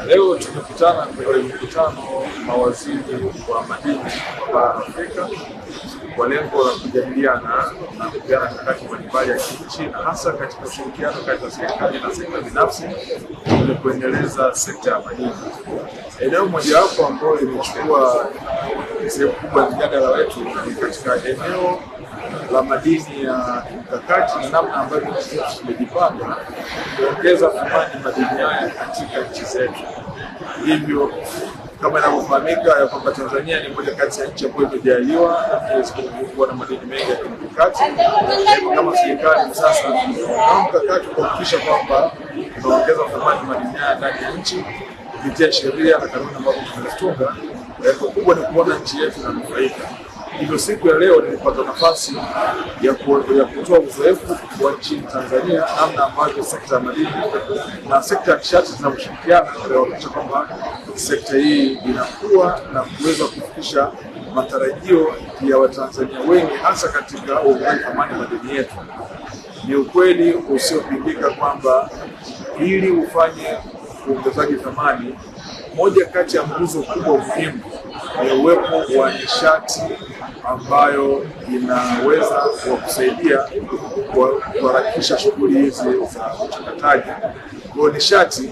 Leo tumekutana kwenye mkutano mawaziri wa madini wa bara Afrika kwa lengo la kujadiliana na kupeana mikakati mbalimbali ya kinchi na hasa katika ushirikiano kati ya serikali na sekta binafsi ili kuendeleza sekta ya madini. Eneo mojawapo ambalo limechukua sehemu kubwa ya mjadala wetu ni katika eneo la madini ya kimkakati na namna ambavyo nchi zetu zimejipanga kuongeza thamani madini haya katika nchi zetu. Hivyo kama inavyofahamika ya kwamba Tanzania ni moja kati ya nchi ambayo imejaliwa kuwa na madini mengi ya kimkakati. Kama serikali sasa na mkakati kuhakikisha kwamba tunaongeza thamani madini haya ndani ya nchi kupitia sheria na kanuni ambazo tumezitunga. Lengo kubwa ni kuona nchi yetu inanufaika. Hivyo siku ya leo nilipata nafasi ya kutoa uzoefu wa nchini Tanzania namna ambavyo sekta ya madini na sekta ya nishati zinavyoshirikiana kuhakikisha kwamba sekta hii inakuwa na kuweza kufikisha matarajio ya Watanzania wengi hasa katika uongezaji thamani madini yetu. Ni ukweli usiopingika kwamba ili ufanye uongezaji thamani, moja kati ya nguzo kubwa muhimu ni uwepo wa nishati ambayo inaweza kuwakusaidia kuharakisha shughuli hizi za uchakataji. Kwa nishati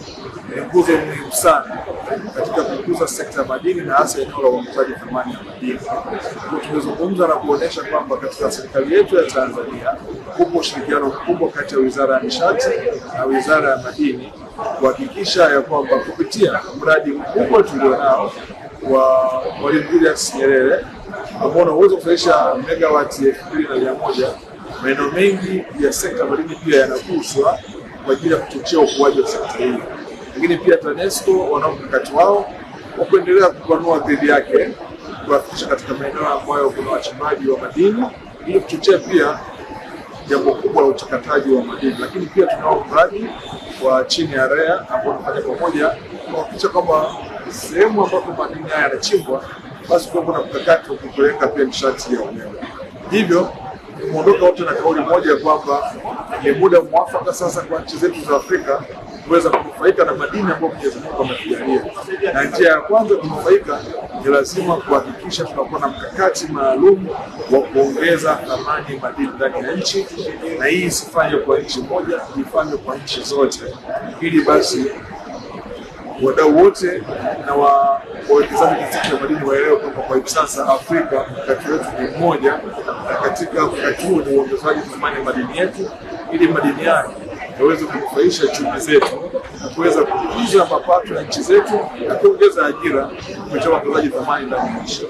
ni nguzo muhimu sana katika kukuza sekta ya madini na hasa eneo la uongezaji thamani ya madini. Tumezungumza na kuonesha kwamba katika serikali yetu ya Tanzania upo ushirikiano mkubwa kati ya Wizara ya Nishati na Wizara ya Madini kuhakikisha ya kwamba kupitia mradi mkubwa tulionao wa Mwalimu Julius Nyerere ambao una uwezo kuzalisha megawati 2100, maeneo mengi ya sekta madini pia yanaguswa kwa ajili ya kuchochea ukuaji wa sekta hii. Lakini pia TANESCO wanao mkakati wao wa kuendelea kupanua gridi yake kuhakikisha katika maeneo ambayo kuna wachimbaji wa madini ili kuchochea pia jambo kubwa la uchakataji wa madini. Lakini pia tunao mradi wa chini ya REA ambao tunafanya pamoja kuhakikisha kwamba sehemu ambapo madini haya yanachimbwa basi kuwepo na mkakati wa kupeleka pia nishati ya umeme. Hivyo tumeondoka wote na kauli moja kwamba ni muda mwafaka sasa kwa nchi zetu za Afrika kuweza kunufaika na madini ambayo Mwenyezi Mungu ametujalia. Na njia ya kwanza kunufaika ni lazima kuhakikisha tunakuwa na mkakati maalum wa kuongeza thamani madini ndani ya nchi, na hii isifanywe kwa nchi moja, ifanywe kwa nchi zote, ili basi wadau wote na wawekezaji katika madini waelewe kwamba kwa hivi sasa Afrika mkakati wetu ni mmoja, na katika mkakati huu ni uongezaji thamani ya madini yetu ili madini hayo yaweze kunufaisha chumi zetu na kuweza kukuza mapato ya nchi zetu na kuongeza ajira kupitia uongezaji thamani ndani ya nchi.